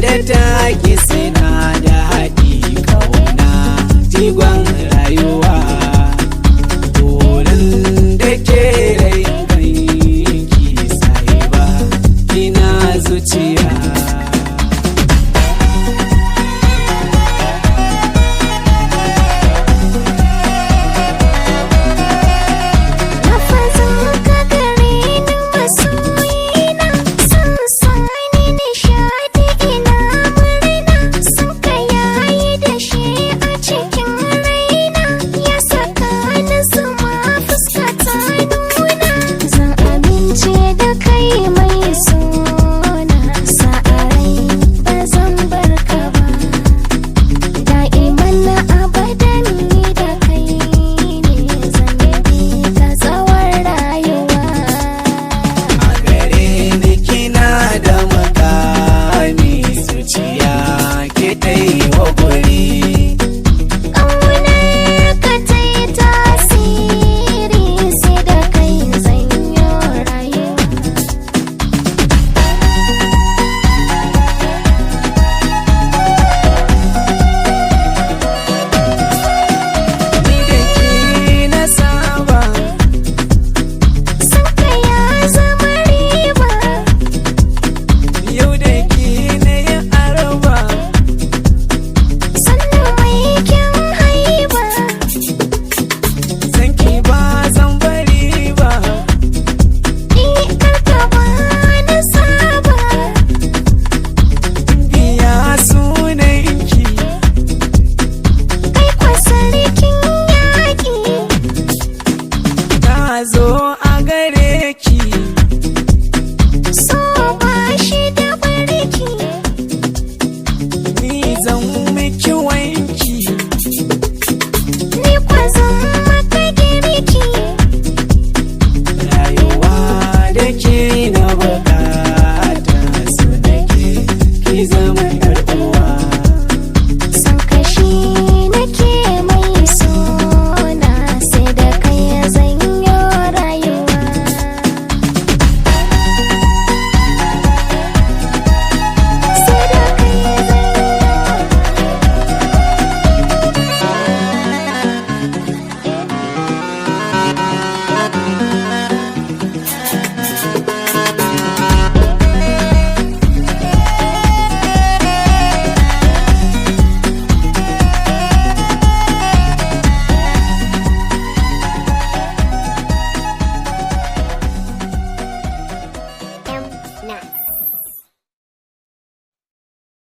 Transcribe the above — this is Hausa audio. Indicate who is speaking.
Speaker 1: da taki suna da haɗi, kauna jigon rayuwa. Burin da ke rai ganki sahiba, kina zuciya.
Speaker 2: Lafazin ka gare ni masoyina, sun sani nishaɗi ina murna. Sun ka yayi da shi a cikin raina, ya saka ni zuma fuska ta nuna. Zan amince da kai mai sona, sa'arai ba zan bar ka ba. Da'iman na abadan ni da kai ne, zan bi ka tsawon rayuwa.
Speaker 1: A gare ni kina da makami, zuciya ke wa guri.
Speaker 2: Ƙaunar ka ta yi tasiri, sai da kai zan yi rayuwa.
Speaker 1: Ni da ke na saba.
Speaker 2: San ka ya zama riba.
Speaker 1: Yau da ke na yi araba.
Speaker 2: Sannan mai kyan haiba.
Speaker 1: San ki ba zan bari ba.
Speaker 2: Ni karka ba na saba.
Speaker 1: Biya sunanki.
Speaker 2: Kai kwa sarkin yaƙi.
Speaker 1: Ta zo a gare ki.
Speaker 2: So ba shi da barki.
Speaker 1: Ni zan miki wanki.
Speaker 2: Ni kwa zan maka girki.
Speaker 1: Rayuwa da ke na bukata, so da ke ki zama